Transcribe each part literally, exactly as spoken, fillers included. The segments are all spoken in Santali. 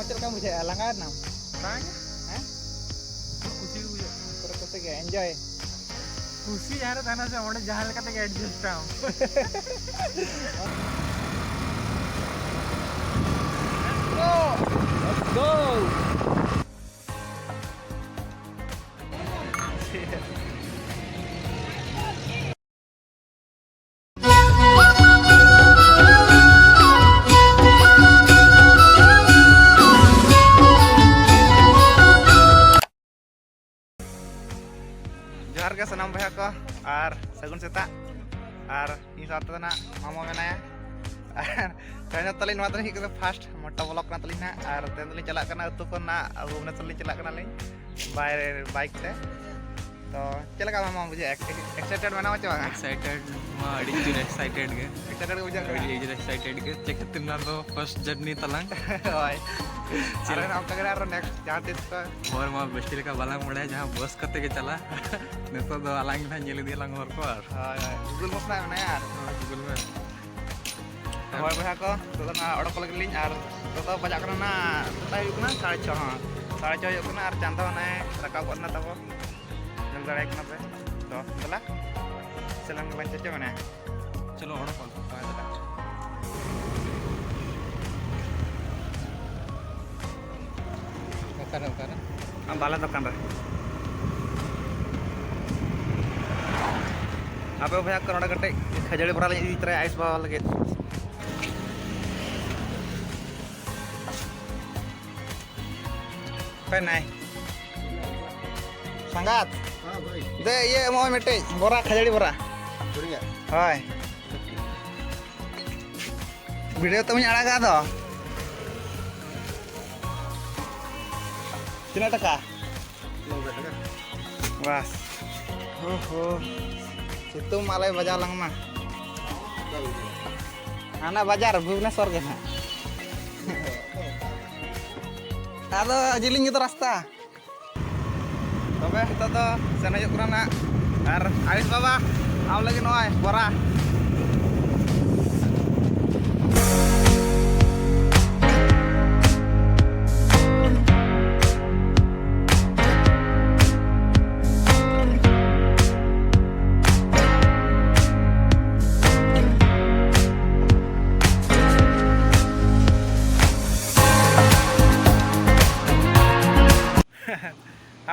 ᱪᱮᱫ ᱞᱮᱠᱟᱢ ᱵᱩᱡᱷᱟᱹᱣᱮᱫᱼᱟ? ᱞᱟᱸᱜᱟ ᱮᱱᱟᱢ? ᱵᱟᱝ᱾ ᱦᱮᱸ? ᱠᱩᱥᱤ ᱜᱮ ᱵᱩᱡᱷᱟᱹᱜ ᱠᱟᱱᱟ᱾ ᱯᱩᱨᱟᱹ ᱠᱩᱥᱤ ᱜᱮ, enjoy᱾ ᱠᱩᱥᱤ ᱡᱟᱦᱟᱸ ᱨᱮ ᱛᱟᱦᱮᱱᱟ ᱥᱮ, ᱚᱸᱰᱮ ᱡᱟᱦᱟᱸ ᱞᱮᱠᱟ ᱛᱮᱜᱮ adjust ᱟᱢ᱾ Let's go! Let's go! ᱡᱚᱦᱟᱨ ᱜᱮ ᱥᱟᱱᱟᱢ ᱵᱚᱭᱦᱟ ᱠᱚ, ᱟᱨ ᱥᱟᱹᱜᱩᱱ ᱥᱮᱛᱟᱜ᱾ ᱟᱨ ᱤᱧ ᱥᱟᱶᱛᱮ ᱫᱚ ᱱᱟᱜ ᱢᱟᱢᱚ ᱢᱮᱱᱟᱭᱟ᱾ ᱟᱨ ᱛᱮᱦᱮᱧ ᱫᱚ ᱛᱟᱹᱞᱤᱧ ᱱᱚᱣᱟ ᱫᱚ ᱦᱩᱭᱩᱜ ᱠᱟᱱᱟ first ᱢᱚᱴᱟ vlog ᱠᱟᱱᱟ ᱛᱟᱹᱞᱤᱧ ᱱᱟᱜ᱾ ᱟᱨ ᱛᱮᱦᱮᱧ ᱫᱚᱞᱤᱧ ᱪᱟᱞᱟᱜ ᱠᱟᱱᱟ ᱟᱹᱛᱩ ᱠᱷᱚᱱ ᱱᱟᱜ ᱵᱷᱩᱵᱽᱱᱮᱥᱚᱨ ᱞᱤᱧ ᱪᱟᱞᱟᱜ ᱠᱟᱱᱟᱞᱤᱧ by bike ᱛᱮ᱾ ᱛᱚ ᱪᱮᱫ ᱞᱮᱠᱟ ᱢᱟᱢᱟ ᱵᱩᱡᱷᱟᱹᱜᱼᱟ? Excited ᱢᱮᱱᱟᱢᱟ ᱪᱮ ᱵᱟᱝᱟ? Excited ᱢᱟ ᱟᱹᱰᱤ ᱡᱳᱨ excited ᱜᱮ᱾ Excited ᱜᱮ ᱵᱩᱡᱷᱟᱹᱜ ᱠᱟᱱᱟ? ᱟᱹᱰᱤ ᱡᱳᱨ excited ᱜᱮ᱾ ᱪᱮ ᱠᱷᱟᱹᱛᱤᱨ ᱱᱚᱣᱟ ᱫᱚ first journey ᱛᱟᱞᱟᱝ᱾ ᱦᱳᱭ᱾ ᱪᱮᱫ ᱟᱨ ᱞᱮᱠᱟ? ᱚᱱᱠᱟ ᱜᱮ ᱟᱨᱚ next ᱡᱟᱦᱟᱸ ᱛᱤᱥ ᱠᱚ᱾ ᱦᱚᱨ ᱢᱟ ᱵᱮᱥ ᱪᱮᱫ ᱞᱮᱠᱟ ᱵᱟᱞᱟᱝ ᱵᱟᱲᱟᱭᱟ, ᱡᱟᱦᱟᱸ bus ᱠᱚᱛᱮ ᱜᱮ ᱪᱟᱞᱟᱜ᱾ ᱱᱤᱛᱚᱜ ᱫᱚ ᱟᱞᱟᱝ ᱜᱮ ᱱᱟᱦᱟᱜ ᱧᱮᱞ ᱤᱫᱤᱭᱟᱞᱟᱝ ᱦᱚᱨ ᱠᱚ ᱟᱨ᱾ ᱦᱳᱭ, ᱦᱳᱭ, Google Maps ᱱᱟᱜ ᱢᱮᱱᱟᱭᱟ ᱟᱨ᱾ ᱦᱳᱭ, Google Maps᱾ ᱦᱳᱭ ᱵᱚᱭᱦᱟ ᱠᱚ, ᱱᱤᱛᱚᱜ ᱫᱚ ᱱᱟᱜ ᱚᱰᱚᱠ ᱞᱟᱹᱜᱤᱫ ᱞᱤᱧ ᱟᱨ ᱱᱤᱛᱚᱜ ᱫᱚ ᱵᱟᱡᱟᱜ ᱠᱟᱱᱟ ᱱᱟᱜ, ᱱᱤᱛᱚᱜ ᱦᱩᱭᱩᱜ ᱠᱟᱱᱟ ᱥᱟᱲᱮ ᱪᱷᱚ, ᱦᱚᱸ, ᱥᱟᱲᱮ ᱪᱷᱚ ᱦᱩᱭᱩᱜ ᱠᱟᱱᱟ ᱟᱨ ᱪᱟᱸᱫᱚ ᱚᱱᱮ ᱨᱟᱠᱟᱵ ᱜᱚᱫ ᱮᱱᱟ ᱛᱟᱵᱚ᱾ ᱧᱮᱞ ᱫᱟᱲᱮᱭᱟᱜ ᱠᱟᱱᱟ ᱯᱮ᱾ ᱛᱚ ᱫᱮᱞᱟ, ᱥᱮᱞᱟᱝ ᱜᱮᱞᱟᱝ ᱪᱮᱪᱚ ᱢᱮᱱᱟ᱾ ᱪᱚᱞᱚ, ᱚᱰᱚᱠᱚᱜ ᱢᱮ᱾ ᱦᱳᱭ, ᱫᱮᱞᱟ᱾ ᱚᱠᱟᱨᱮ, ᱚᱠᱟᱨᱮ? ᱟᱢ ᱵᱟᱞᱮ ᱫᱚᱠᱟᱱ ᱨᱮ᱾ ᱟᱯᱮ ᱵᱚᱭᱦᱟ ᱠᱚ, ᱱᱚᱰᱮ ᱠᱟᱹᱴᱤᱡ ᱠᱷᱟᱹᱡᱟᱹᱲᱤ ᱵᱷᱚᱨᱟ ᱞᱤᱧ ᱤᱫᱤ ᱛᱚᱨᱟᱭᱟ ᱟᱭᱤᱥ ᱵᱟᱵᱟ ᱞᱟᱹᱜᱤᱫ᱾ ᱚᱠᱟᱭ ᱱᱟᱭ? ᱥᱟᱸᱜᱟᱛ᱾ ᱦᱮᱸ ᱵᱷᱟᱹᱭ᱾ ᱫᱮ, ᱤᱭᱟᱹ ᱮᱢᱚᱜ ᱢᱮ ᱢᱤᱫᱴᱤᱡ, ᱵᱚᱨᱟ ᱠᱷᱟᱹᱡᱟᱹᱲᱤ ᱵᱚᱨᱟ᱾ ᱵᱷᱟᱹᱨᱤᱭᱟ? ᱦᱳᱭ᱾ ᱵᱷᱤᱰᱤᱭᱳ ᱛᱟᱵᱚᱧ ᱟᱲᱟᱜᱟ ᱟᱫᱚ᱾ ᱛᱤᱱᱟᱹᱜ ᱴᱟᱠᱟ? ᱱᱚᱵᱵᱳᱭ ᱴᱟᱠᱟ᱾ ᱵᱟᱥ᱾ ᱦᱳ ᱦᱳ᱾ ᱥᱤᱛᱩᱝ ᱢᱟᱞᱮ ᱵᱟᱡᱟᱣ ᱞᱟᱝ ᱢᱟ᱾ ᱚᱠᱟ ᱵᱟᱡᱟᱨ? ᱦᱟᱱᱟ ᱵᱟᱡᱟᱨ, ᱵᱷᱩᱵᱽᱱᱮᱥᱚᱨ ᱜᱮ ᱱᱟᱦᱟᱜ᱾ ᱟᱫᱚ ᱡᱤᱞᱤᱧ ᱜᱮᱛᱚ ᱨᱟᱥᱛᱟ᱾ ᱛᱚᱵᱮ ᱱᱤᱛᱚᱜ ᱫᱚ ᱥᱮᱱ ᱦᱩᱭᱩᱜ ᱠᱟᱱᱟ ᱱᱟᱜ᱾ ᱟᱨ ᱟᱭᱩᱥ ᱵᱟᱵᱟ, ᱟᱢ ᱞᱟᱹᱜᱤᱫ ᱱᱚᱜᱼᱚᱭ ᱵᱚᱨᱟ᱾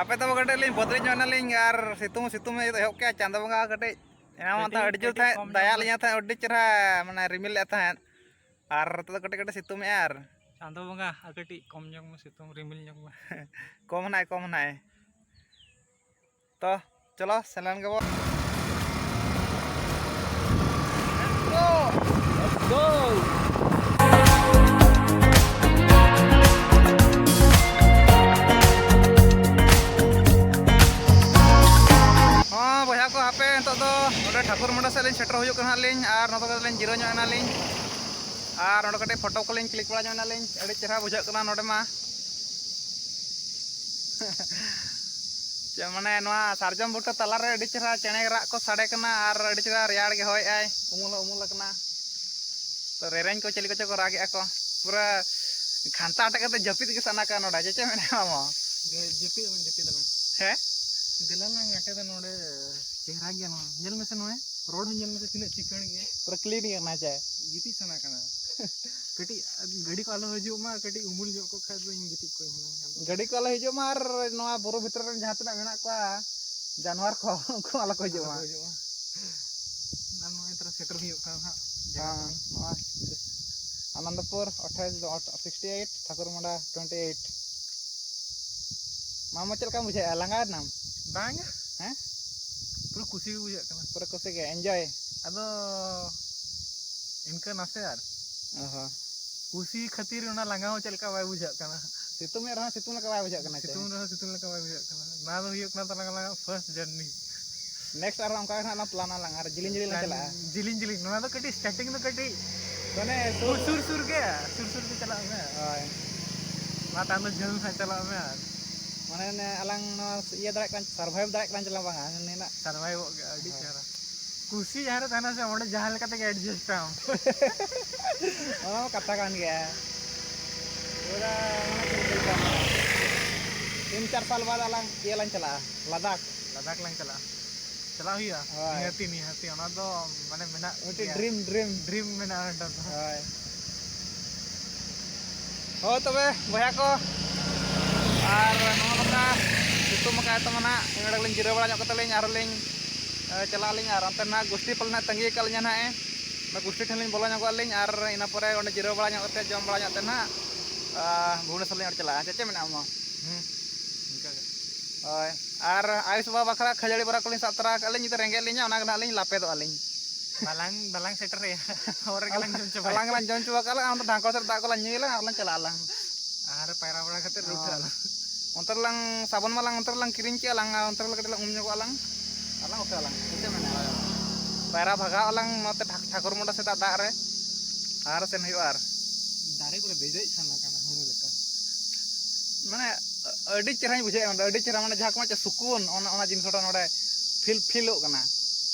ᱟᱯᱮ ᱫᱚ ᱠᱟᱹᱴᱤᱡ ᱞᱤᱧ ᱵᱚᱫᱞᱤ ᱧᱚᱜ ᱮᱱᱟᱞᱤᱧ ᱟᱨ ᱥᱤᱛᱩᱝ ᱥᱤᱛᱩᱝ ᱮ ᱮᱦᱚᱵ ᱠᱮᱜᱼᱟ᱾ ᱪᱟᱸᱫᱚ ᱵᱚᱸᱜᱟ ᱠᱟᱹᱴᱤᱡ ᱮᱱᱟᱝ ᱢᱟ ᱠᱟᱹᱴᱤᱡ, ᱛᱟᱦᱮᱸ ᱟᱹᱰᱤ ᱡᱳᱨ ᱠᱟᱹᱴᱤᱡ ᱛᱟᱦᱮᱸ ᱠᱚᱢ ᱫᱟᱭᱟ ᱧᱚᱜ ᱢᱮ᱾ ᱞᱤᱧᱟ ᱛᱟᱦᱮᱸᱫ, ᱟᱹᱰᱤ ᱪᱮᱦᱨᱟ ᱢᱟᱱᱮ ᱨᱤᱢᱤᱞ ᱞᱮᱫ ᱛᱟᱦᱮᱸᱫ᱾ ᱟᱨ ᱱᱤᱛᱚᱜ ᱫᱚ ᱠᱟᱹᱴᱤᱡ ᱠᱟᱹᱴᱤᱡ ᱥᱤᱛᱩᱝ ᱮᱜᱼᱟ ᱟᱨ ᱪᱟᱸᱫᱚ ᱵᱚᱸᱜᱟ ᱟᱨ ᱠᱟᱹᱴᱤᱡ ᱠᱚᱢ ᱧᱚᱜ ᱢᱮ, ᱥᱤᱛᱩᱝ ᱨᱤᱢᱤᱞ ᱧᱚᱜ ᱢᱮ᱾ ᱠᱚᱢ ᱱᱟᱭ, ᱠᱚᱢ ᱱᱟᱭ᱾ ᱛᱚ ᱪᱚᱞᱚ ᱥᱮᱱ ᱞᱮᱱ ᱜᱮᱵᱚ᱾ Let's go! Let's go! ᱦᱚᱸ ᱵᱚᱭᱦᱟ ᱠᱚ, ᱦᱟᱯᱮ ᱱᱤᱛᱚᱜ ᱫᱚ ᱱᱚᱰᱮ ᱴᱷᱟᱹᱠᱩᱨ ᱢᱩᱸᱰᱟ ᱥᱮᱫ ᱞᱤᱧ ᱥᱮᱴᱮᱨ ᱦᱩᱭᱩᱜ ᱠᱟᱱᱟ ᱦᱟᱸᱜ ᱞᱤᱧ, ᱟᱨ ᱱᱚᱛᱮ ᱠᱟᱹᱴᱤᱡ ᱞᱤᱧ ᱡᱤᱨᱟᱹᱣ ᱧᱚᱜ ᱮᱱᱟᱞᱤᱧ, ᱟᱨ ᱱᱚᱰᱮ ᱠᱟᱹᱴᱤᱡ ᱯᱷᱳᱴᱳ ᱠᱚᱞᱤᱧ ᱠᱞᱤᱠ ᱵᱟᱲᱟ ᱧᱚᱜ ᱮᱱᱟᱞᱤᱧ᱾ ᱟᱹᱰᱤ ᱪᱮᱦᱨᱟ ᱵᱩᱡᱷᱟᱹᱜ ᱠᱟᱱᱟ ᱱᱚᱰᱮ ᱢᱟ᱾ ᱪᱮᱫ ᱢᱟᱱᱮ ᱱᱚᱣᱟ ᱥᱟᱨᱡᱚᱢ ᱵᱩᱴᱟᱹ ᱛᱟᱞᱟᱨᱮ ᱟᱹᱰᱤ ᱪᱮᱦᱨᱟ ᱪᱮᱬᱮ ᱨᱟᱜ ᱠᱚ ᱥᱟᱰᱮ ᱠᱟᱱᱟ ᱟᱨ ᱟᱹᱰᱤ ᱪᱮᱦᱨᱟ ᱨᱮᱭᱟᱲ ᱜᱮ ᱦᱚᱭᱮᱜᱼᱟᱭ, ᱩᱢᱩᱞ ᱦᱚᱸ ᱩᱢᱩᱞ ᱟᱠᱟᱱᱟ᱾ ᱛᱚ ᱨᱮᱨᱮᱧ ᱠᱚ ᱪᱮᱫ ᱞᱮᱠᱟ ᱪᱚ ᱠᱚ ᱨᱟᱜᱮᱜᱼᱟ ᱠᱚ, ᱯᱩᱨᱟᱹ ᱜᱷᱟᱱᱴᱟ ᱟᱴᱮᱫ ᱠᱟᱛᱮ ᱡᱟᱹᱯᱤᱫ ᱜᱮ ᱥᱟᱱᱟ ᱠᱟᱱᱟ ᱱᱚᱰᱮ᱾ ᱪᱮᱫ ᱪᱮᱫ ᱢᱮᱱᱟᱜᱼᱟ ᱟᱢ? ᱡᱟᱹᱯᱤᱫ ᱟᱵᱚᱱ, ᱡᱟᱹᱯᱤᱫ ᱟᱵᱚᱱ᱾ ᱦᱮᱸ? ᱫᱮᱞᱟ ᱞᱟᱝ ᱟᱴᱮᱫᱟ ᱱᱚᱰᱮ, ᱪᱮᱦᱨᱟ ᱜᱮᱭᱟ ᱱᱚᱣᱟ᱾ ᱧᱮᱞ ᱢᱮᱥᱮ ᱱᱚᱜᱼᱚᱭ, ᱨᱳᱰ ᱦᱚᱸ ᱧᱮᱞ ᱢᱮᱥᱮ ᱛᱤᱱᱟᱹᱜ ᱪᱤᱠᱟᱹᱲ ᱜᱮᱭᱟ᱾ ᱯᱩᱨᱟᱹ ᱠᱞᱤᱱ ᱜᱮ ᱠᱟᱱᱟ ᱪᱮ? ᱜᱤᱛᱤᱡ ᱥᱟᱱᱟ ᱠᱟᱱᱟ᱾ ᱠᱟᱹᱴᱤᱡ ᱜᱟᱹᱰᱤ ᱠᱚ ᱟᱞᱚ ᱦᱤᱡᱩᱜ ᱢᱟ, ᱠᱟᱹᱴᱤᱡ ᱩᱢᱩᱞ ᱧᱚᱜ ᱠᱚᱜ ᱠᱷᱟᱡ ᱫᱚᱧ ᱜᱤᱛᱤᱡ ᱠᱚᱜ ᱦᱩᱱᱟᱹᱝ᱾ ᱟᱫᱚ ᱜᱟᱹᱰᱤ ᱠᱚ ᱟᱞᱚ ᱦᱤᱡᱩᱜ ᱢᱟ, ᱟᱨ ᱱᱚᱣᱟ ᱵᱩᱨᱩ ᱵᱷᱤᱛᱨᱤ ᱨᱮᱱ ᱡᱟᱦᱟᱸ ᱛᱤᱱᱟᱹᱜ ᱢᱮᱱᱟᱜ ᱠᱚᱣᱟ ᱡᱟᱱᱣᱟᱨ ᱠᱚ, ᱩᱱᱠᱩ ᱟᱞᱚ ᱠᱚ ᱦᱤᱡᱩᱜ ᱟᱞᱚ ᱢᱟ᱾ ᱠᱚ ᱦᱤᱡᱩᱜ ᱢᱟ᱾ ᱟᱨ ᱱᱚᱜᱼᱚᱭ ᱛᱚᱨᱟ ᱥᱮᱴᱮᱨ ᱦᱩᱭᱩᱜ ᱠᱟᱱᱟ ᱦᱟᱸᱜ ᱡᱟᱭᱜᱟ ᱦᱮᱸ, ᱛᱟᱵᱚᱱ᱾ ᱱᱚᱜᱼᱚᱭ ᱟᱱᱚᱱᱫᱚᱯᱩᱨ ᱟᱴᱷᱟᱥ ᱫᱚ ᱥᱤᱠᱥᱴᱤ ᱮᱭᱤᱴ, ᱴᱷᱟᱹᱠᱩᱨᱢᱩᱸᱰᱟ ᱴᱩᱭᱮᱱᱴᱤ ᱮᱭᱤᱴ᱾ ᱢᱟᱢᱚ, ᱪᱮᱫ ᱞᱮᱠᱟᱢ ᱵᱩᱡᱷᱟᱹᱣᱮᱫᱼᱟ? ᱞᱟᱸᱜᱟᱭᱮᱱᱟᱢ? ᱵᱟᱝᱟ᱾ ᱦᱮᱸ? ᱯᱩᱨᱟᱹ ᱠᱩᱥᱤ ᱜᱮ ᱵᱩᱡᱷᱟᱹᱜ ᱠᱟᱱᱟ᱾ ᱯᱩᱨᱟᱹ ᱠᱩᱥᱤ ᱜᱮ, ᱮᱱᱡᱚᱭ? ᱟᱫᱚ ᱤᱱᱠᱟᱹ ᱱᱟᱥᱮ ᱟᱨ᱾ ᱚ ᱦᱚᱸ᱾ ᱠᱩᱥᱤ ᱠᱷᱟᱹᱛᱤᱨ ᱚᱱᱟ ᱞᱟᱸᱜᱟ ᱦᱚᱸ ᱪᱮᱫ ᱞᱮᱠᱟ ᱵᱟᱭ ᱵᱩᱡᱷᱟᱹᱜ ᱠᱟᱱᱟ᱾ ᱥᱤᱛᱩᱝ ᱮᱫ ᱨᱮᱦᱚᱸ ᱥᱤᱛᱩᱝ ᱞᱮᱠᱟ ᱵᱟᱭ ᱵᱩᱡᱷᱟᱹᱜ ᱠᱟᱱᱟ ᱪᱮ? ᱥᱤᱛᱩᱝ ᱨᱮᱦᱚᱸ ᱥᱤᱛᱩᱝ ᱞᱮᱠᱟ ᱵᱟᱭ ᱵᱩᱡᱷᱟᱹᱜ ᱠᱟᱱᱟ᱾ ᱱᱚᱣᱟ ᱫᱚ ᱦᱩᱭᱩᱜ ᱠᱟᱱᱟ ᱛᱟᱞᱟᱝ ᱟᱞᱟᱝᱟᱜ ᱯᱷᱟᱥᱴ ᱡᱟᱨᱱᱤ᱾ ᱱᱮᱠᱥᱴ ᱟᱨᱦᱚᱸ ᱚᱱᱠᱟ ᱜᱮ ᱦᱟᱸᱜ ᱞᱟᱝ ᱯᱞᱟᱱᱟ ᱞᱟᱝ, ᱟᱨ ᱡᱤᱞᱤᱧ ᱡᱤᱞᱤᱧ ᱞᱟᱝ ᱟᱨ ᱪᱟᱞᱟᱜᱼᱟ᱾ ᱡᱤᱞᱤᱧ ᱡᱤᱞᱤᱧ, ᱱᱚᱣᱟ ᱫᱚ ᱠᱟᱹᱴᱤᱡ ᱥᱴᱟᱨᱴᱤᱝ ᱫᱚ ᱠᱟᱹᱴᱤᱡ ᱢᱟᱱᱮ ᱥᱩᱨ ᱥᱩᱨ ᱥᱩᱨ ᱜᱮ, ᱥᱩᱨ ᱥᱩᱨ ᱜᱮ ᱪᱟᱞᱟᱜ ᱢᱮ᱾ ᱦᱳᱭ᱾ ᱢᱟ ᱛᱟᱭᱚᱢ ᱫᱚ ᱡᱷᱟᱹᱞ ᱦᱟᱸᱜ ᱪᱟᱞᱟᱜ ᱢᱮ ᱟᱨ᱾ ᱢᱟᱱᱮ ᱚᱱᱮ ᱟᱞᱟᱝ ᱱᱚᱣᱟ ᱤᱭᱟᱹ ᱫᱟᱲᱮᱭᱟᱜ ᱠᱟᱱ, ᱥᱟᱨᱵᱷᱟᱭᱤᱵᱷ ᱫᱟᱲᱮᱭᱟᱜ ᱠᱟᱱ ᱪᱚᱞᱟᱝ ᱵᱟᱝᱟ, ᱱᱤᱱᱟᱹᱜ ᱥᱟᱨᱵᱷᱟᱭᱤᱵᱷᱚᱜ ᱜᱮ ᱟᱹᱰᱤ ᱦᱳᱭ᱾ ᱪᱮᱦᱨᱟ᱾ ᱠᱩᱥᱤ ᱡᱟᱦᱟᱸ ᱨᱮ ᱛᱟᱦᱮᱱᱟ ᱥᱮ, ᱚᱸᱰᱮ ᱡᱟᱦᱟᱸ ᱞᱮᱠᱟ ᱛᱮᱜᱮ ᱮᱰᱡᱟᱥᱴ ᱟᱢ᱾ ᱚᱱᱟ ᱢᱟ ᱠᱟᱛᱷᱟ ᱠᱟᱱ ᱜᱮᱭᱟ᱾ ᱯᱩᱨᱟᱹ ᱢᱟᱱᱮ ᱪᱮᱫ ᱞᱮᱠᱟ? ᱛᱤᱱ ᱪᱟᱨ ᱥᱟᱞ ᱵᱟᱫ ᱟᱞᱟᱝ ᱤᱭᱟᱹ ᱞᱟᱝ ᱪᱟᱞᱟᱜᱼᱟ, ᱞᱟᱫᱟᱠᱷ᱾ ᱞᱟᱫᱟᱠᱷ ᱞᱟᱝ ᱪᱟᱞᱟᱜᱼᱟ᱾ ᱪᱟᱞᱟᱜ ᱦᱩᱭᱩᱜᱼᱟ᱾ ᱦᱳᱭ᱾ ᱱᱤᱦᱟᱹᱛᱤ, ᱱᱤᱦᱟᱹᱛᱤ᱾ ᱚᱱᱟ ᱫᱚ ᱢᱟᱱᱮ ᱢᱮᱱᱟᱜ ᱢᱤᱫᱴᱮᱱ ᱜᱮᱭᱟ᱾ Dream, dream. ᱰᱨᱤᱢ ᱢᱮᱱᱟᱜᱼᱟ ᱢᱤᱫᱴᱟᱝ ᱫᱚ᱾ ᱦᱳᱭ᱾ ᱦᱳᱭ ᱛᱚᱵᱮ ᱵᱚᱭᱦᱟ ᱠᱚ, ᱟᱨ ᱱᱚᱣᱟ ᱵᱟᱠᱷᱨᱟ ᱥᱤᱛᱩᱝ ᱟᱠᱟᱫ ᱛᱟᱵᱚᱱᱟ, ᱤᱱᱟᱹ ᱞᱤᱧ ᱡᱤᱨᱟᱹᱣ ᱵᱟᱲᱟ ᱧᱚᱜ ᱠᱟᱛᱮ ᱞᱤᱧ ᱟᱨᱦᱚᱸ ᱞᱤᱧ, ᱮ, ᱪᱟᱞᱟᱜ ᱟᱹᱞᱤᱧ᱾ ᱟᱨ ᱚᱱᱛᱮ ᱱᱟᱦᱟᱜ ᱜᱩᱥᱴᱤ ᱯᱟᱞᱮ ᱱᱟᱦᱟᱜ ᱛᱟᱺᱜᱤ ᱟᱠᱟᱫ ᱞᱤᱧᱟ ᱱᱟᱦᱟᱜ, ᱮ᱾ ᱚᱱᱟ ᱜᱩᱥᱴᱤ ᱴᱷᱮᱱ ᱞᱤᱧ ᱵᱚᱞᱚ ᱧᱚᱜᱚᱜ ᱟᱹᱞᱤᱧ ᱟᱨ ᱤᱱᱟᱹ ᱯᱚᱨᱮ ᱚᱸᱰᱮ ᱡᱤᱨᱟᱹᱣ ᱵᱟᱲᱟ ᱧᱚᱜ ᱠᱟᱛᱮ, ᱡᱚᱢ ᱵᱟᱲᱟ ᱧᱚᱜ ᱠᱟᱛᱮ ᱱᱟᱦᱟᱜ, ᱟ, ᱵᱷᱩᱵᱽᱱᱮᱥᱚᱨ ᱞᱤᱧ ᱚᱨ ᱪᱟᱞᱟᱜᱼᱟ᱾ ᱪᱮᱫ, ᱪᱮᱫ ᱢᱮᱱᱟᱜᱼᱟ, ᱢᱟ? ᱦᱩᱸ, ᱤᱱᱠᱟᱹ ᱜᱮ᱾ ᱦᱳᱭ, ᱟᱨ ᱟᱭᱩᱥ ᱵᱟᱵᱟ ᱵᱟᱠᱷᱨᱟ ᱠᱷᱟᱹᱡᱟᱹᱲᱤ ᱵᱚᱨᱟ ᱠᱚᱞᱤᱧ ᱥᱟᱵ ᱛᱚᱨᱟ ᱟᱠᱟᱫ ᱞᱤᱧ, ᱡᱩᱫᱤ ᱨᱮᱸᱜᱮᱡ ᱞᱤᱧᱟ, ᱚᱱᱟ ᱜᱮ ᱱᱟᱦᱟᱜ ᱞᱤᱧ ᱞᱟᱯᱮᱫᱚᱜᱼᱟ ᱞᱤᱧ᱾ ᱵᱟᱞᱟᱝ, ᱵᱟᱞᱟᱝ ᱥᱮᱴᱮᱨᱮᱜᱼᱟ, ᱦᱚᱨ ᱨᱮᱜᱮ ᱞᱟᱝ ᱡᱚᱢ ᱪᱟᱵᱟᱭᱟ᱾ ᱟᱞᱟᱝ ᱜᱮᱞᱟᱝ ᱡᱚᱢ ᱪᱟᱵᱟ ᱠᱟᱜᱼᱟ ᱞᱟᱝ, ᱚᱱᱟ ᱰᱷᱟᱝᱠᱚᱲ ᱥᱮᱫ ᱫᱟᱜ ᱠᱚᱞᱟᱝ ᱧᱩᱭᱟᱞᱟᱝ ᱟᱨ ᱞᱟᱝ ᱪᱟᱞᱟᱜ ᱟᱞᱟᱝ᱾ ᱟᱨ ᱯᱟᱭᱨᱟ ᱵᱟᱲᱟ ᱠᱟᱛᱮ ᱨᱩᱣᱟᱹᱲ ᱦᱳᱭ᱾ ᱟᱞᱟᱝ᱾ ᱚᱱᱛᱮ ᱨᱮᱞᱟᱝ ᱥᱟᱵᱚᱱ ᱢᱟᱞᱟᱝ ᱚᱱᱛᱮ ᱨᱮᱞᱟᱝ ᱠᱤᱨᱤᱧ ᱠᱮᱜᱼᱟ ᱞᱟᱝ, ᱟᱨ ᱚᱱᱛᱮ ᱨᱮ ᱠᱟᱹᱴᱤᱡ ᱞᱟᱝ ᱩᱢ ᱧᱚᱜᱚᱜᱼᱟ ᱞᱟᱝ, ᱟᱨ ᱞᱟᱝ ᱩᱴᱷᱟᱹᱜᱼᱟ ᱞᱟᱝ᱾ ᱪᱮᱫ ᱯᱮ ᱢᱮᱱᱟ? ᱯᱟᱭᱨᱟ ᱵᱷᱟᱜᱟᱜ ᱟᱞᱟᱝ ᱱᱚᱛᱮ ᱴᱷᱟᱠ-, ᱴᱷᱟᱠᱩᱨ ᱢᱩᱸᱰᱟ ᱥᱮᱫᱟᱜ ᱫᱟᱜ ᱨᱮ, ᱟᱨ ᱥᱮᱱ ᱦᱩᱭᱩᱜᱼᱟ᱾ ᱟᱨ ᱫᱟᱨᱮ ᱠᱚᱨᱮ ᱫᱮᱡᱚᱜ ᱥᱟᱱᱟ ᱠᱟᱱᱟ ᱦᱩᱲᱩ ᱞᱮᱠᱟ᱾ ᱢᱟᱱᱮ, ᱟᱹᱰᱤ ᱪᱮᱦᱨᱟᱧ ᱵᱩᱡᱷᱟᱹᱣᱮᱫᱼᱟ ᱱᱚᱰᱮ, ᱟᱹᱰᱤ ᱪᱮᱦᱨᱟ, ᱢᱟᱱᱮ, ᱡᱟᱦᱟᱸ ᱠᱚ ᱢᱮᱱᱟ ᱥᱩᱠᱩᱱ, ᱚᱱᱟ, ᱚᱱᱟ ᱡᱤᱱᱤᱥ ᱚᱱᱟ ᱱᱚᱰᱮ ᱯᱷᱤᱞ, ᱯᱷᱤᱞᱚᱜ ᱠᱟᱱᱟ᱾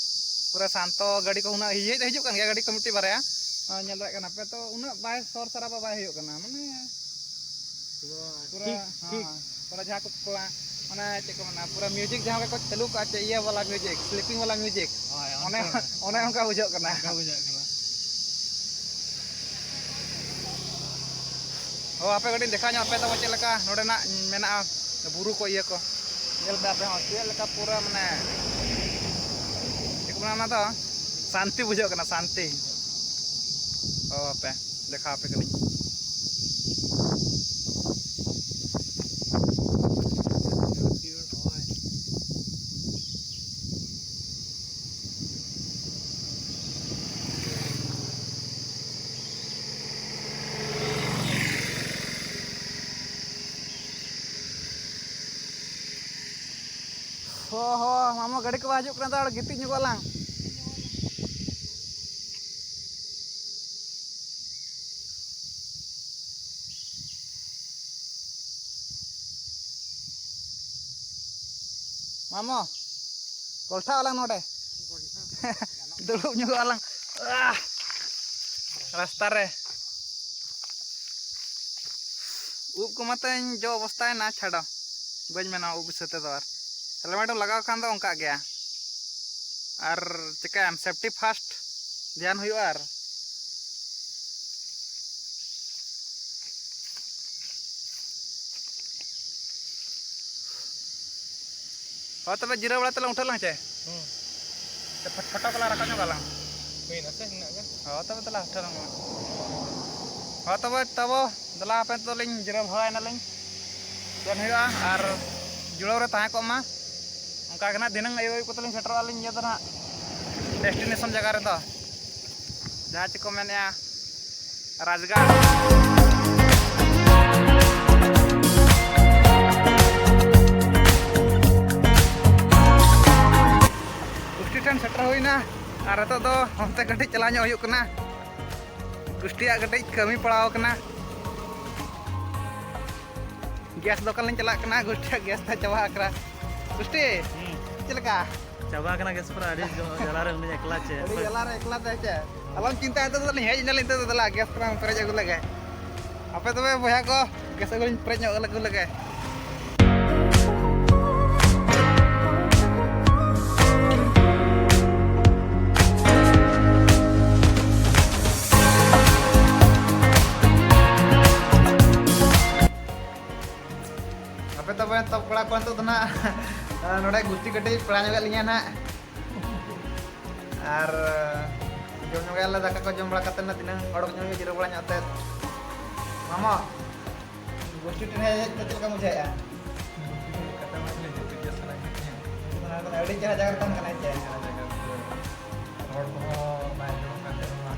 ᱯᱩᱨᱟᱹ ᱥᱟᱱᱛᱚ, ᱜᱟᱹᱰᱤ ᱠᱚ ᱩᱱᱟᱹᱜ ᱦᱮᱡ ᱫᱚ ᱦᱤᱡᱩᱜ ᱠᱟᱱ ᱜᱮᱭᱟ, ᱜᱟᱹᱰᱤ ᱠᱚ ᱢᱤᱫᱴᱤᱡ ᱵᱟᱨᱭᱟ, ᱟᱸ, ᱧᱮᱞ ᱫᱟᱲᱮᱭᱟᱜ ᱠᱟᱱᱟ ᱯᱮ, ᱛᱚ ᱩᱱᱟᱹᱜ ᱵᱟᱭ ᱥᱚᱨ ᱥᱟᱨᱟᱵᱟ ᱵᱟᱭ ᱦᱩᱭᱩᱜ ᱠᱟᱱᱟ, ᱢᱟᱱᱮ, ᱯᱩᱨᱟᱹ, ᱯᱩᱨᱟᱹ, ᱴᱷᱤᱠ, ᱦᱮᱸ, ᱴᱷᱤᱠ᱾ ᱯᱩᱨᱟᱹ ᱡᱟᱦᱟᱸ ᱠᱚ, ᱠᱚ, ᱢᱟᱱᱮ, ᱪᱮᱫ ᱠᱚ ᱢᱮᱱᱟ, ᱯᱩᱨᱟᱹ ᱢᱤᱭᱩᱡᱤᱠ ᱡᱟᱦᱟᱸ ᱞᱮᱠᱟ ᱠᱚ ᱪᱟᱹᱞᱩ ᱠᱟᱜᱼᱟ, ᱪᱮᱫ ᱤᱭᱟᱹ ᱵᱟᱞᱟ ᱢᱤᱭᱩᱡᱤᱠ, ᱥᱞᱤᱯᱤᱝ ᱵᱟᱞᱟ ᱢᱤᱭᱩᱡᱤᱠ, ᱦᱳᱭ, ᱚᱱᱮ, ᱚᱱᱠᱟ᱾ ᱚᱱᱮ ᱚᱱᱠᱟ ᱵᱩᱡᱷᱟᱹᱜ ᱠᱟᱱᱟ᱾ ᱚᱱᱠᱟ ᱵᱩᱡᱷᱟᱹᱜ ᱠᱟᱱᱟ᱾ ᱚ, ᱟᱯᱮ ᱠᱟᱹᱴᱤᱡ ᱫᱮᱠᱷᱟᱣ ᱧᱚᱜ ᱯᱮ ᱛᱟᱵᱚ ᱪᱮᱫ ᱞᱮᱠᱟ ᱱᱚᱰᱮᱱᱟᱜ ᱢᱮᱱᱟᱜᱼᱟ, ᱵᱩᱨᱩ ᱠᱚ, ᱤᱭᱟᱹ ᱠᱚ᱾ ᱧᱮᱞ ᱯᱮ ᱟᱯᱮ ᱦᱚᱸ ᱪᱮᱫ ᱞᱮᱠᱟ ᱯᱩᱨᱟᱹ, ᱢᱟᱱᱮ, ᱪᱮᱫ ᱠᱚ ᱢᱮᱱᱟ ᱚᱱᱟ ᱫᱚ? ᱥᱟᱱᱛᱤ ᱵᱩᱡᱷᱟᱹᱜ ᱠᱟᱱᱟ, ᱥᱟᱱᱛᱤ᱾ ᱚ, ᱟᱯᱮ ᱫᱮᱠᱷᱟᱣ ᱟᱯᱮ ᱠᱟᱹᱱᱟᱹᱧ᱾ ᱦᱚ, ᱦᱚ, ᱢᱟᱢᱟ ᱜᱟᱹᱰᱤ ᱠᱚ ᱵᱟᱝ ᱦᱤᱡᱩᱜ ᱠᱟᱱᱟ, ᱛᱟᱦᱚᱞᱮ ᱜᱤᱛᱤᱡ ᱧᱚᱜᱚᱜ ᱟᱞᱟᱝ᱾ ᱢᱟᱢᱚ, ᱜᱚᱞᱴᱷᱟᱜ ᱟᱞᱟᱝ ᱱᱚᱰᱮ᱾ ᱫᱩᱲᱩᱵ ᱧᱚᱜᱚᱜ ᱟᱞᱟᱝ᱾ ᱟᱦ! ᱨᱟᱥᱛᱟ ᱨᱮ᱾ ᱩᱵ ᱠᱚ ᱢᱟᱛᱚᱧ ᱡᱚ ᱚᱵᱚᱥᱛᱟᱭᱮᱱᱟ, ᱪᱷᱟᱰᱚ᱾ ᱵᱟᱹᱧ ᱢᱮᱱᱟ ᱩᱵ ᱵᱤᱥᱚᱭ ᱛᱮᱫᱚ ᱟᱨ᱾ ᱦᱮᱞᱢᱮᱴ ᱮᱢ ᱞᱟᱜᱟᱣ ᱠᱷᱟᱱ ᱫᱚ ᱚᱱᱠᱟᱜ ᱜᱮᱭᱟ᱾ ᱟᱨ ᱪᱤᱠᱟᱹᱭᱟᱢ, safety first ᱫᱷᱮᱭᱟᱱ ᱦᱩᱭᱩᱜᱼᱟ᱾ ᱟᱨ ᱦᱳᱭ, ᱛᱚᱵᱮ ᱡᱤᱨᱟᱹᱣ ᱵᱟᱲᱟ ᱛᱮᱞᱟᱝ ᱩᱴᱷᱟᱹᱜ ᱞᱟᱝ ᱪᱮ? ᱦᱩᱸ᱾ ᱛᱚ ᱯᱷᱚ-, ᱯᱷᱳᱴᱳ ᱠᱚᱞᱟᱝ ᱨᱟᱠᱟᱵ ᱧᱚᱜ ᱟᱞᱟᱝ᱾ ᱦᱩᱭᱱᱟ ᱥᱮ ᱱᱤᱱᱟᱹᱜ ᱜᱮ? ᱦᱳᱭ, ᱛᱚᱵᱮ ᱫᱮᱞᱟ ᱩᱴᱷᱟᱹᱣ ᱞᱟᱝ ᱢᱟ᱾ ᱦᱳᱭ, ᱛᱚᱵᱮ ᱛᱟᱵᱚ, ᱫᱮᱞᱟ ᱟᱯᱮ ᱫᱚᱞᱤᱧ ᱡᱤᱨᱟᱹᱣ ᱵᱷᱟᱜᱟᱣ ᱮᱱᱟᱞᱤᱧ᱾ ᱪᱮᱫ ᱦᱩᱭᱩᱜᱼᱟ ᱟᱨ ᱡᱩᱲᱟᱹᱣ ᱨᱮ ᱛᱟᱦᱮᱸ ᱠᱚᱜ ᱢᱟ᱾ ᱚᱱᱠᱟ ᱜᱮ ᱱᱟᱦᱟᱜ ᱫᱷᱤᱱᱟᱹᱝ ᱟᱹᱭᱩᱵ ᱟᱹᱭᱩᱵ ᱠᱚᱛᱮ ᱞᱤᱧ ᱥᱮᱴᱮᱨᱚᱜᱼᱟ ᱟᱹᱞᱤᱧ ᱤᱭᱟᱹ ᱫᱚ ᱱᱟᱦᱟᱜ, destination ᱡᱟᱭᱜᱟ ᱨᱮᱫᱚ, ᱡᱟᱦᱟᱸ ᱪᱮᱫ ᱠᱚ ᱢᱮᱱᱮᱜᱼᱟ, ᱨᱟᱡᱽᱜᱟᱲ᱾ ᱜᱩᱥᱴᱤ ᱴᱷᱮᱱ ᱥᱮᱴᱮᱨ ᱦᱩᱭᱱᱟ ᱟᱨ ᱱᱤᱛᱚᱜ ᱫᱚ ᱚᱱᱛᱮ ᱠᱟᱹᱴᱤᱡ ᱪᱟᱞᱟᱣ ᱧᱚᱜ ᱦᱩᱭᱩᱜ ᱠᱟᱱᱟ᱾ ᱜᱩᱥᱴᱤᱭᱟᱜ ᱠᱟᱹᱴᱤᱡ ᱠᱟᱹᱢᱤ ᱯᱟᱲᱟᱣ ᱠᱟᱱᱟ᱾ ᱜᱮᱥ ᱫᱚᱠᱟᱱ ᱞᱤᱧ ᱪᱟᱞᱟᱜ ᱠᱟᱱᱟ, ᱜᱩᱥᱴᱤᱭᱟᱜ ᱜᱮᱥ ᱛᱟᱭ ᱪᱟᱵᱟ ᱟᱠᱟᱱᱟ᱾ ᱜᱩᱥᱴᱤ, ᱦᱩᱸ᱾ ᱪᱮᱫ ᱞᱮᱠᱟ? ᱪᱟᱵᱟ ᱟᱠᱟᱱᱟ ᱜᱮᱥ ᱯᱩᱨᱟᱹ, ᱟᱹᱰᱤ ᱡᱚ-, ᱡᱟᱞᱟ ᱨᱮ ᱢᱤᱱᱟᱹᱧᱟ, ᱮᱠᱞᱟ ᱪᱮ᱾ ᱟᱹᱰᱤ ᱡᱟᱞᱟ ᱨᱮ ᱮᱠᱞᱟ ᱛᱮ ᱪᱮ? ᱟᱞᱚᱢ ᱪᱤᱱᱛᱟᱹ, ᱱᱤᱛᱚᱜ ᱫᱚ ᱞᱤᱧ ᱦᱮᱡ ᱮᱱᱟ, ᱱᱤᱛᱚᱜ ᱫᱚ ᱫᱮᱞᱟ ᱜᱮᱥ ᱠᱚᱞᱟᱝ ᱯᱮᱨᱮᱡ ᱟᱹᱜᱩ ᱞᱮᱜᱮ᱾ ᱟᱯᱮ ᱛᱚᱵᱮ ᱵᱚᱭᱦᱟ ᱠᱚ, ᱜᱮᱥ ᱟᱹᱜᱩ ᱞᱤᱧ ᱯᱮᱨᱮᱡ ᱧᱚᱜ ᱟᱹᱜᱩ ᱞᱮᱜᱮ᱾ ᱟᱯᱮ ᱛᱚᱵᱮ ᱛᱚ ᱠᱚᱲᱟ ᱠᱚ ᱱᱤᱛᱚᱜ ᱫᱚ ᱱᱟᱜ, ᱱᱚᱰᱮ ᱜᱩᱥᱴᱤ ᱠᱟᱹᱴᱤᱡ ᱯᱮᱲᱟ ᱧᱚᱜ ᱞᱤᱧᱟ ᱱᱟᱜ᱾ ᱟᱨ ᱡᱚᱢ ᱧᱚᱜᱟᱭᱟᱞᱮ ᱫᱟᱠᱟ ᱠᱚ ᱡᱚᱢ ᱵᱟᱲᱟ ᱠᱟᱛᱮ ᱱᱟᱜ ᱫᱷᱤᱱᱟᱹᱝ ᱚᱰᱚᱠ ᱧᱚᱜ ᱦᱩᱭᱩᱜᱼᱟ ᱡᱤᱨᱟᱹᱣ ᱵᱟᱲᱟ ᱧᱚᱜ ᱛᱮ᱾ ᱢᱟᱢᱚ, ᱜᱩᱥᱴᱤ ᱴᱷᱮᱱ ᱦᱮᱡ ᱠᱟᱛᱮ ᱪᱮᱫ ᱞᱮᱠᱟ ᱵᱩᱡᱷᱟᱹᱣᱮᱫᱼᱟ? ᱜᱩᱥᱴᱤ ᱴᱷᱮᱱ ᱦᱮᱡ ᱠᱟᱛᱮ ᱢᱟ ᱟᱹᱰᱤ ᱡᱟᱹᱯᱤᱫ ᱜᱮ ᱥᱟᱱᱟᱧ ᱠᱟᱱᱟ᱾ ᱟᱹᱰᱤ ᱪᱮᱦᱨᱟ ᱡᱟᱭᱜᱟ ᱨᱮ ᱛᱟᱦᱮᱱ ᱠᱟᱱᱟ ᱦᱮᱸ ᱪᱮ? ᱪᱮᱦᱨᱟ ᱡᱟᱭᱜᱟ ᱨᱮ᱾ ᱦᱚᱲ ᱠᱚᱦᱚᱸ ᱵᱟᱭ ᱟᱸᱡᱚᱢᱚᱜ ᱠᱟᱱ ᱛᱟᱦᱮᱸ ᱱᱚᱣᱟ᱾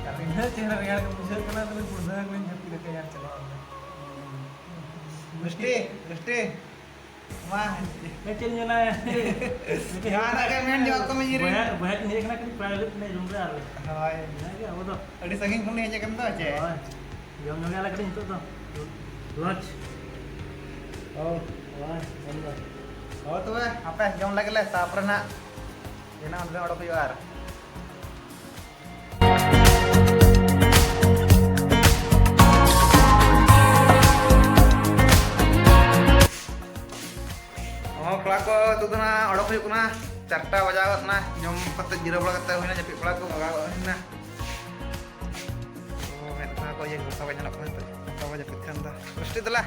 ᱟᱨ ᱤᱱᱟᱹᱜ ᱪᱮᱦᱨᱟ ᱨᱮᱭᱟᱲ ᱜᱮ ᱵᱩᱡᱷᱟᱹᱜ ᱠᱟᱱᱟ, ᱛᱟᱦᱞᱮ ᱜᱩᱲᱫᱷᱟᱹ ᱜᱮᱞᱤᱧ ᱡᱟᱹᱯᱤᱫ ᱟᱠᱟᱫᱼᱟ ᱪᱟᱞᱟᱣ ᱠᱟᱱᱟ᱾ ᱜᱩᱥᱴᱤ, ᱜᱩᱥᱴᱤ᱾ ᱢᱟ᱾ ᱦᱮᱸ, ᱪᱮᱫ ᱤᱧ ᱢᱮᱱᱟ? ᱡᱟᱦᱟᱱᱟᱜ ᱜᱮ ᱢᱮᱱ ᱡᱚᱦᱟᱨ ᱠᱚᱢ ᱤᱧ ᱨᱮᱱ᱾ ᱵᱚᱭᱦᱟ, ᱵᱚᱭᱦᱟ ᱤᱧ ᱦᱮᱡ ᱟᱠᱟᱱᱟ, ᱠᱟᱹᱴᱤᱡ private ᱧᱚᱜ room ᱨᱮ ᱟᱨ ᱦᱳᱭ᱾ ᱤᱱᱟᱹᱜᱮ ᱟᱵᱚ ᱫᱚ᱾ ᱟᱹᱰᱤ ᱥᱟᱺᱜᱤᱧ ᱠᱷᱚᱱ ᱞᱤᱧ ᱦᱮᱡ ᱟᱠᱟᱱ ᱫᱚ, ᱪᱮ? ᱦᱳᱭ᱾ ᱡᱚᱢ ᱧᱚᱜ ᱟᱞᱮ ᱠᱟᱹᱴᱤᱡ ᱱᱤᱛᱚᱜ ᱫᱚ᱾ Lunch᱾ ᱚ᱾ ᱦᱳᱭ, ᱡᱚᱢ ᱫᱚ᱾ ᱦᱳᱭ ᱛᱚᱵᱮ, ᱟᱯᱮ ᱡᱚᱢ ᱞᱟᱹᱜᱤᱫ ᱞᱮ, ᱛᱟᱯᱚᱨᱮ ᱱᱟᱜ ᱮᱱᱟ ᱚᱸᱰᱮ ᱚᱰᱚᱠ ᱦᱩᱭᱩᱜᱼᱟ ᱟᱨ᱾ ᱦᱚᱸ, ᱠᱚᱲᱟ ᱠᱚ, ᱱᱤᱛᱚᱜ ᱫᱚ ᱱᱟᱜ ᱚᱰᱚᱠ ᱦᱩᱭᱩᱜ ᱠᱟᱱᱟ᱾ ᱪᱟᱨᱴᱟ ᱵᱟᱡᱟᱣ ᱜᱚᱫ ᱱᱟ᱾ ᱡᱚᱢ ᱠᱟᱛᱮ, ᱡᱤᱨᱟᱹᱣ ᱵᱟᱲᱟ ᱠᱟᱛᱮ ᱦᱩᱭᱱᱟ, ᱡᱟᱹᱯᱤᱫ ᱵᱟᱲᱟ ᱠᱚ ᱵᱷᱟᱜᱟᱣ ᱜᱚᱫ ᱦᱩᱭᱱᱟ᱾ ᱚ, ᱢᱮᱫ ᱠᱚ ᱤᱭᱟᱹ ᱜᱚᱥᱟ ᱵᱟᱭ ᱧᱮᱞᱚᱜ ᱠᱟᱱᱟ ᱱᱤᱛᱚᱜ᱾ ᱚᱱᱠᱟ ᱵᱟᱭ ᱡᱟᱹᱯᱤᱫ ᱠᱷᱟᱱ ᱫᱚ᱾ ᱜᱩᱥᱴᱤ ᱫᱮᱞᱟ᱾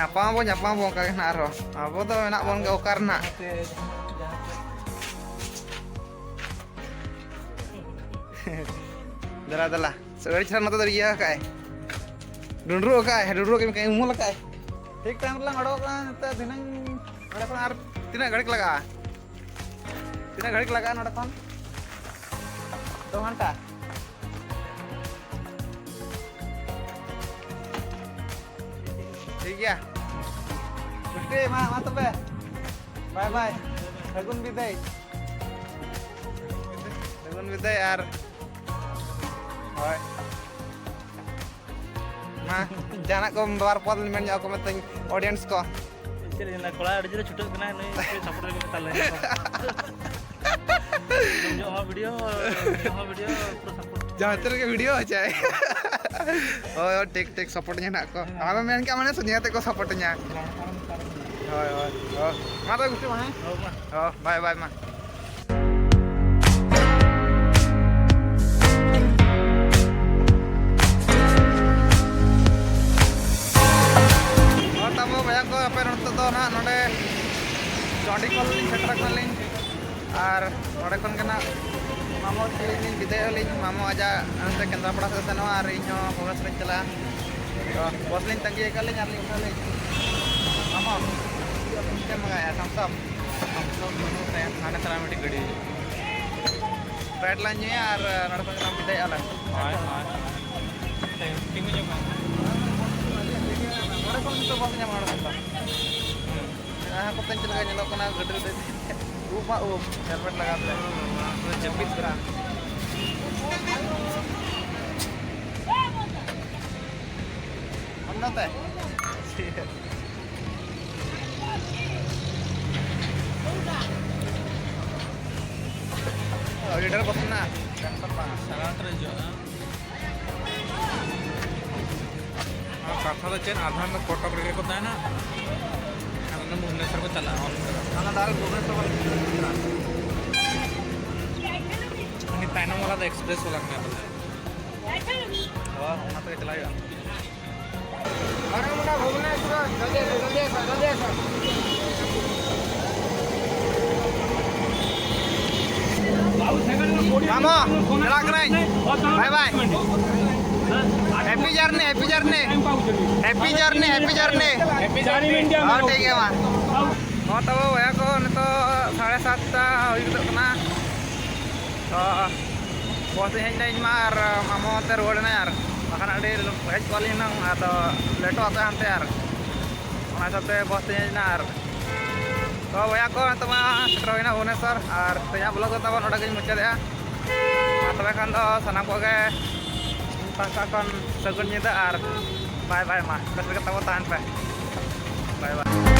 ᱧᱟᱯᱟᱢ ᱟᱵᱚ, ᱧᱟᱯᱟᱢ ᱟᱵᱚ ᱚᱱᱠᱟ ᱜᱮ ᱱᱟᱦᱟᱜ ᱟᱨᱦᱚᱸ᱾ ᱟᱵᱚ ᱫᱚ ᱢᱮᱱᱟᱜ ᱵᱚᱱ ᱜᱮ ᱚᱠᱟ ᱨᱮᱱᱟᱜ᱾ ᱫᱮᱞᱟ, ᱫᱮᱞᱟ᱾ ᱟᱹᱰᱤ ᱪᱮᱦᱨᱟ ᱱᱚᱛᱮ ᱫᱚ ᱤᱭᱟᱹ ᱟᱠᱟᱫᱼᱟᱭ᱾ ᱰᱩᱸᱰᱨᱩᱜ ᱟᱠᱟᱫᱼᱟᱭ, ᱰᱩᱸᱰᱨᱩᱜ ᱠᱟᱛᱮ ᱩᱢᱩᱞ ᱟᱠᱟᱫᱼᱟᱭ᱾ ᱴᱷᱤᱠ ᱴᱟᱭᱤᱢ ᱨᱮᱞᱟᱝ ᱚᱰᱚᱠᱚᱜ ᱠᱟᱱᱟ ᱱᱤᱛᱚᱜ᱾ ᱫᱷᱤᱱᱟᱹᱝ ᱱᱚᱰᱮ ᱠᱷᱚᱱ ᱟᱨ ᱛᱤᱱᱟᱹᱜ ᱜᱷᱟᱹᱲᱤᱡ ᱞᱟᱜᱟᱜᱼᱟ? ᱛᱤᱱᱟᱹᱜ ᱜᱷᱟᱹᱲᱤᱡ ᱞᱟᱜᱟᱜᱼᱟ ᱱᱚᱰᱮ ᱠᱷᱚᱱ? ᱫᱩ ᱜᱷᱚᱱᱴᱟ᱾ ᱴᱷᱤᱠ ᱜᱮᱭᱟ᱾ ᱜᱩᱴᱤ, ᱢᱟ, ᱢᱟ ᱛᱚᱵᱮ᱾ ᱵᱟᱭ ᱵᱟᱭ᱾ ᱥᱟᱹᱜᱩᱱ ᱵᱤᱫᱟᱹᱭ᱾ ᱥᱟᱹᱜᱩᱱ ᱵᱤᱫᱟᱹᱭ ᱟᱨ ᱦᱳᱭ᱾ ᱢᱟ, ᱡᱟᱦᱟᱱᱟᱜ ᱠᱚ ᱵᱟᱨ ᱯᱚᱫ ᱢᱮᱱ ᱧᱚᱜ ᱟᱠᱚ ᱢᱮ ᱛᱟᱹᱧ audience ᱠᱚ᱾ ᱪᱮᱫ ᱞᱤᱧ ᱢᱮᱱᱟ, ᱠᱚᱲᱟ ᱟᱹᱰᱤ ᱡᱳᱨᱮ ᱪᱷᱩᱴᱟᱹᱜ ᱠᱟᱱᱟ, ᱱᱩᱭ ᱠᱟᱹᱡ support ᱨᱮ ᱢᱮᱛᱟ ᱞᱮ᱾ ᱡᱚᱢ ᱧᱚᱜ ᱦᱚᱸ video, ᱧᱩ ᱦᱚᱸ video, ᱯᱩᱨᱟᱹ support᱾ ᱡᱟᱦᱟᱸ ᱛᱤ ᱨᱮᱜᱮ video ᱦᱚᱪᱚᱭ᱾ ᱦᱳᱭ, ᱦᱳᱭ, ᱴᱷᱤᱠ, ᱴᱷᱤᱠ, support ᱧᱮ ᱱᱟᱜ ᱠᱚ᱾ ᱟᱢᱮᱢ ᱢᱮᱱ ᱠᱮᱫ ᱢᱟᱱᱮ ᱥᱚᱧᱡᱚᱭ ᱛᱮᱠᱚ support ᱤᱧᱟ᱾ ᱦᱳᱭ, ᱦᱳᱭ, ᱦᱳᱭ᱾ ᱢᱟ ᱛᱚᱵᱮ ᱜᱩᱴᱤ ᱢᱟ, ᱦᱮᱸ? ᱦᱳᱭ, ᱢᱟ᱾ ᱦᱳᱭ, bye, bye, ᱢᱟ᱾ ᱦᱚᱸ, ᱛᱟᱵᱚ ᱵᱚᱭᱦᱟ ᱠᱚ, ᱟᱯᱮ ᱱᱚᱛᱮ ᱫᱚ ᱱᱟᱦᱟᱜ ᱱᱚᱰᱮ ᱪᱚᱱᱰᱤᱠᱷᱚᱞ ᱞᱤᱧ ᱥᱮᱴᱮᱨ ᱟᱠᱟᱱᱟᱞᱤᱧ᱾ ᱟᱨ ᱱᱚᱰᱮ ᱠᱷᱚᱱ ᱜᱮ ᱱᱟᱦᱟᱜ ᱢᱟᱢᱚ ᱛᱟᱹᱞᱤᱧ ᱞᱤᱧ ᱵᱤᱫᱟᱹᱭᱚᱜ ᱟᱹᱞᱤᱧ᱾ ᱢᱟᱢᱚ ᱟᱡᱟᱜ ᱚᱱᱛᱮ ᱠᱮᱱᱫᱨᱟᱯᱟᱲᱟ ᱥᱮᱫ ᱥᱮᱱᱚᱜᱼᱟ ᱟᱨ ᱤᱧ ᱦᱚᱸ ᱵᱷᱩᱵᱽᱱᱮᱥᱚᱨ ᱤᱧ ᱪᱟᱞᱟᱜᱼᱟ᱾ ᱛᱚ, ᱵᱚᱥ ᱞᱤᱧ ᱛᱟᱺᱜᱤ ᱟᱠᱟᱫ ᱞᱤᱧ ᱟᱨ ᱞᱤᱧ ᱩᱴᱷᱟᱹᱣ ᱞᱤᱧ᱾ ᱢᱟᱢᱚ, ᱪᱮᱫ ᱮᱢ ᱢᱟᱸᱜᱟᱭᱟ? Thumbs up? Thumbs up ᱵᱟᱹᱱᱩᱜ ᱛᱟᱭᱟ᱾ ᱦᱟᱸᱰᱮ ᱪᱟᱞᱟᱜ ᱢᱤᱫᱴᱤᱡ ᱜᱟᱹᱰᱤ ᱦᱤᱡᱩᱜ᱾ Sprite ᱞᱟᱝ ᱧᱩᱭᱟ ᱟᱨ ᱱᱚᱰᱮ ᱠᱷᱚᱱ ᱜᱮᱞᱟᱝ ᱵᱤᱫᱟᱹᱭᱚᱜᱼᱟ ᱞᱟᱝ᱾ ᱦᱳᱭ, ᱦᱳᱭ᱾ ᱛᱤᱸᱜᱩ ᱧᱚᱜ ᱢᱮ᱾ ᱱᱚᱰᱮ ᱠᱷᱚᱱ ᱱᱤᱛᱚᱜ ᱵᱟᱥ ᱧᱟᱢᱚᱜᱼᱟ, ᱱᱚᱰᱮ ᱠᱷᱚᱱ ᱫᱚ᱾ ᱦᱩᱸ᱾ ᱡᱟᱦᱟᱸ ᱠᱚᱛᱮ ᱪᱮᱫ ᱞᱮᱠᱟ ᱧᱮᱞᱚᱜ ᱠᱟᱱᱟ, ᱜᱟᱹᱰᱤ ᱨᱮ ᱫᱮᱡ ᱩᱵ ᱢᱟ ᱩᱵ, helmet ᱞᱟᱜᱟᱣ ᱛᱮ᱾ ᱯᱩᱨᱟᱹ ᱡᱟᱹᱯᱤᱫ ᱠᱟᱱᱟ᱾ ᱚᱱᱟ ᱛᱮ? ᱟᱹᱰᱤ ᱰᱷᱮᱨ ᱵᱚᱥ ᱢᱮᱱᱟᱜᱼᱟ᱾ ᱥᱟᱲᱟ ᱛᱮ ᱦᱤᱡᱩᱜᱼᱟ᱾ ᱟᱨ ᱠᱟᱛᱷᱟ ᱫᱚ ᱪᱮᱫ, ᱟᱫᱷᱟ ᱫᱚ ᱠᱚᱴᱚᱠ ᱨᱮᱜᱮ ᱠᱚ ᱛᱟᱦᱮᱱᱟ, ᱟᱨ ᱚᱱᱟ ᱵᱷᱩᱵᱽᱱᱮᱥᱚᱨ ᱠᱚ ᱪᱟᱞᱟᱜᱼᱟ᱾ ᱚᱱᱟ direct ᱵᱷᱩᱵᱽᱱᱮᱥᱚᱨ ᱠᱷᱚᱱ ᱩᱱᱤ ᱛᱟᱭᱱᱚᱢ ᱵᱟᱞᱟ ᱫᱚ express ᱵᱟᱞᱟ ᱠᱟᱱᱟᱭ ᱯᱟᱞᱮ᱾ ᱦᱳᱭ, ᱚᱱᱟ ᱛᱮᱜᱮ ᱪᱟᱞᱟᱜ ᱦᱩᱭᱩᱜᱼᱟ᱾ ᱢᱟᱢᱚ, ᱪᱟᱞᱟᱜ ᱠᱟᱹᱱᱟᱹᱧ᱾ Bye bye. Happy journey, happy journey. Happy journey, happy journey. ᱦᱚᱸ, ᱴᱷᱤᱠ ᱜᱮᱭᱟ ᱢᱟ᱾ ᱦᱚᱸ, ᱛᱟᱵᱚ ᱵᱚᱭᱦᱟ ᱠᱚ, ᱱᱤᱛᱚᱜ ᱥᱟᱲᱮ ᱥᱟᱛᱴᱟ ᱦᱩᱭ ᱜᱚᱫᱚᱜ ᱠᱟᱱᱟ᱾ ᱛᱚ, ᱵᱚᱥ ᱨᱤᱧ ᱦᱮᱡ ᱮᱱᱟ ᱤᱧ ᱢᱟ, ᱟᱨ ᱢᱟᱢᱚ ᱚᱱᱛᱮ ᱨᱩᱣᱟᱹᱲ ᱮᱱᱟᱭ, ᱟᱨ ᱵᱟᱠᱷᱟᱱ ᱟᱹᱰᱤ ᱦᱮᱡ ᱠᱚᱜ ᱟᱹᱞᱤᱧ ᱦᱩᱱᱟᱹᱝ, ᱟᱫᱚ ᱞᱮᱴᱚᱜ ᱟᱯᱮ ᱦᱟᱱᱛᱮ, ᱟᱨ ᱚᱱᱟ ᱦᱤᱥᱟᱹᱵ ᱛᱮ ᱵᱚᱥ ᱛᱤᱧ ᱦᱮᱡ ᱮᱱᱟ᱾ ᱟᱨ ᱛᱚ ᱵᱚᱭᱦᱟ ᱠᱚ, ᱱᱤᱛᱚᱜ ᱢᱟ ᱥᱮᱴᱮᱨ ᱦᱩᱭᱱᱟ ᱵᱷᱩᱵᱽᱱᱮᱥᱚᱨ, ᱟᱨ ᱛᱮᱦᱮᱧᱟᱜ ᱵᱞᱚᱜ ᱫᱚ ᱛᱟᱵᱚᱱ ᱱᱚᱰᱮ ᱜᱤᱧ ᱢᱩᱪᱟᱹᱫᱮᱜᱼᱟ᱾ ᱢᱟ ᱛᱚᱵᱮ ᱠᱷᱟᱱ ᱫᱚ ᱥᱟᱱᱟᱢ ᱠᱚᱜᱮ ᱤᱧ ᱯᱟᱦᱴᱟ ᱠᱷᱚᱱ ᱥᱟᱹᱜᱩᱱ ᱧᱤᱫᱟᱹ ᱟᱨ ᱵᱟᱭ ᱵᱟᱭ᱾ ᱢᱟ ᱵᱮᱥ ᱞᱮᱠᱟ ᱛᱟᱵᱚ ᱛᱟᱦᱮᱱ ᱯᱮ᱾ ᱵᱟᱭ ᱵᱟᱭ᱾